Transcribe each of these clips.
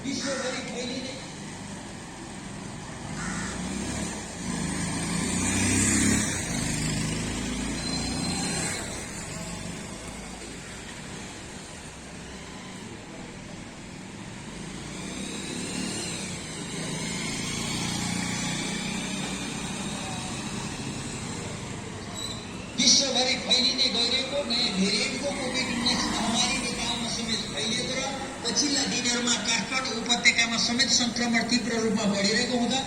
विश्वभरि फैलिने विश्वभरि फैलिने गइरहेको नयाँ भेरिएन्टको कोभिड-19 महामारी नेपालमा समेत फैलिएको र पछिल्ला दिनहरूमा काठमाडौँ उपत्यकामा समेत संक्रमण तीव्र रूपमा बढिरहेको हुँदा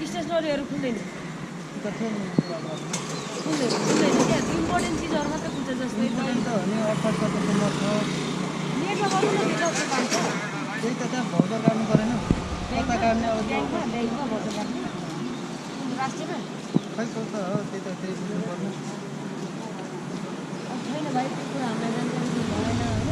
स्टेसनरीहरू खुल्दैन इम्पोर्टेन्ट चिजहरू मात्रै खुल्छ जस्तै नेटमा गर्नु न त्यही त त्यहाँ भौचर काट्नु परेन कता काट्ने अब ब्याङ्कमा भौचर काट्नु राष्ट्रियमा खै त हो त्यही त त्यही बुझ्नुपर्ने छैन भाइ त्यो कुरा हामीलाई जानकारी दिनु भएन होइन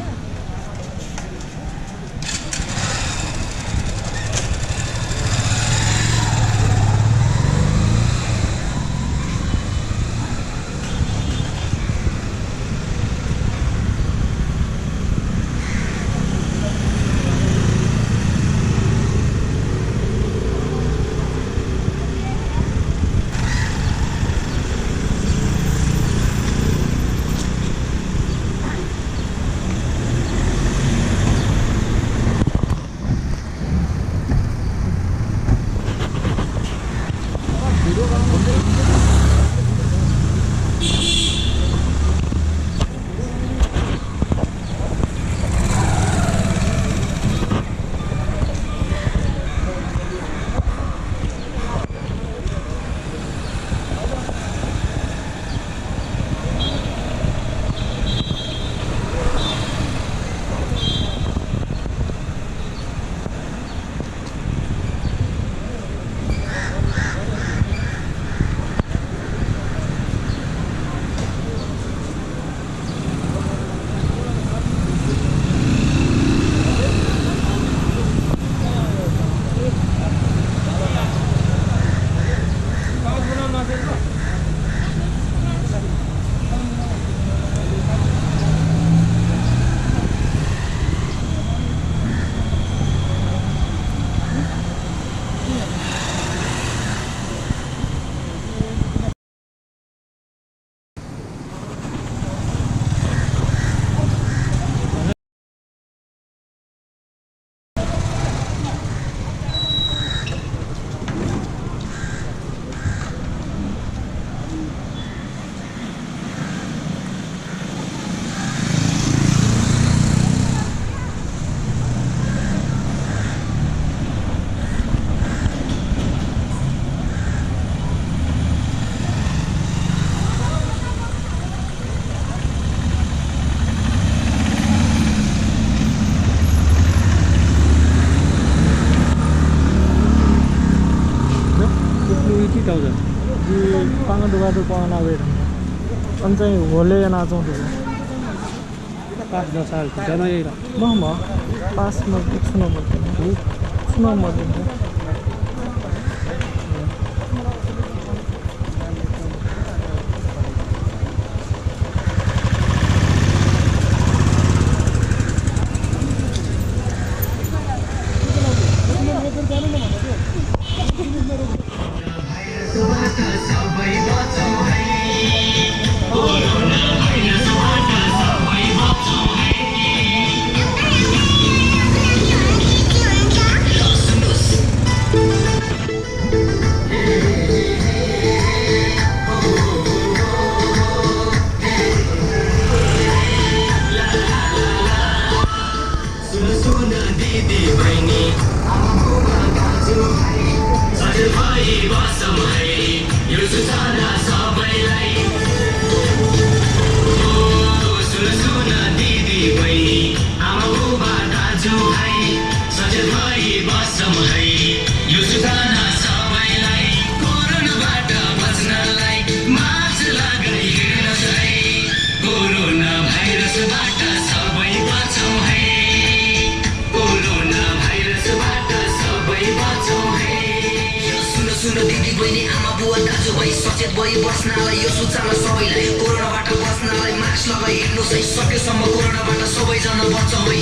Pangan-duga pangan awet. Anjay hole na chong du. Pas 10 साल जाना यही रहा। म पास म सुनो म बहिनी आमा बुबा दाजु भाइ सचेत भई बसौँ है यो सूचना सबैलाई कोरोनाबाट बच्नलाई मास्क लगाई हिँड्नुहोस् है कोरोना भाइरसबाट सबै बचौँ है कोरोना भाइरसबाट सबै बचौँ है सुन दिदी बहिनी आमा बुवा दाजु भाइ सचेत भई बस्नलाई यो सूचना सबैलाई कोरोनाबाट बस्नलाई मास्क लगाई हिँड्नुहोस् है सकेसम्म कोरोनाबाट सबैजना बचौँ है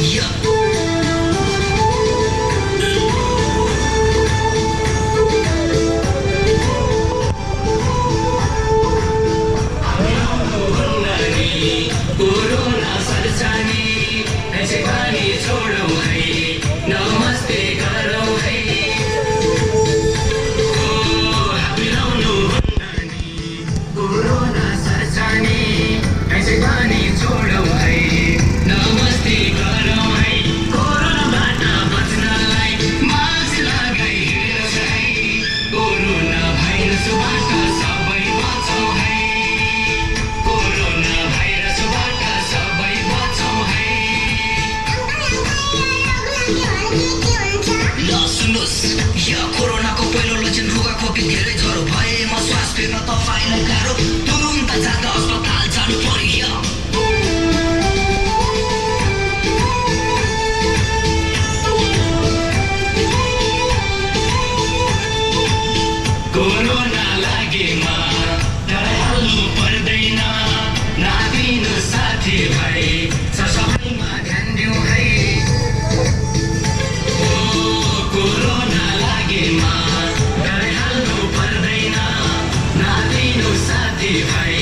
कोरोना सर्छानी ऐसे खानी छोडौँ है नमस्ते गरौँ है कोरोना सर्छानी ऐसे खानी छोडौँ है नमस्ते गरौँ है कोरोनाबाट बच्नलाई मास्क लगाई हिँड्नुहोस् है कोरोना भाइरसबाट सबै बचौँ है कोरोना भाइरसबाट सबै बचौँ है ल सुन्नुहोस् यो कोरोनाको पहिलो लक्षण रुगाखोकी धेरै ज्वरो भएमा श्वास फेर्न तपाईँलाई गाह्रो तुरुन्त जाँदा अस्पताल जानु पर्यो कोरोना लागेमा डराइहाल्नु पर्दैन नादिनु साथी भाइ सबैमा ध्यान दिउँ है कोरोना लागेमा डराइहाल्नु पर्दैन नादिनु साथी भाइ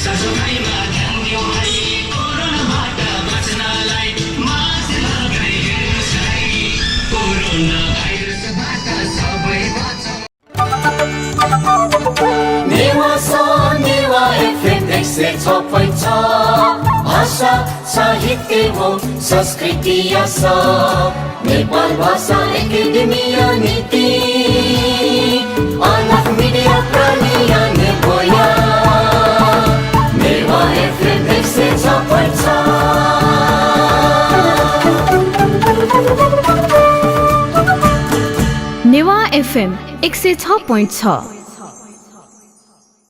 सबैमा ध्यान दिउँ है कोरोनाबाट बच्नलाई मास्क लगाई हिँड्नुहोस् है कोरोना भाइरसबाट सबै बचौँ नेवा FM 106.6 भाषा साहित्य हो संस्कृति नेपाल भाषा एकेडेमी नीति अलग मिडिया प्रणाली बोया नेवा FM 106.6 नेवा FM 106.6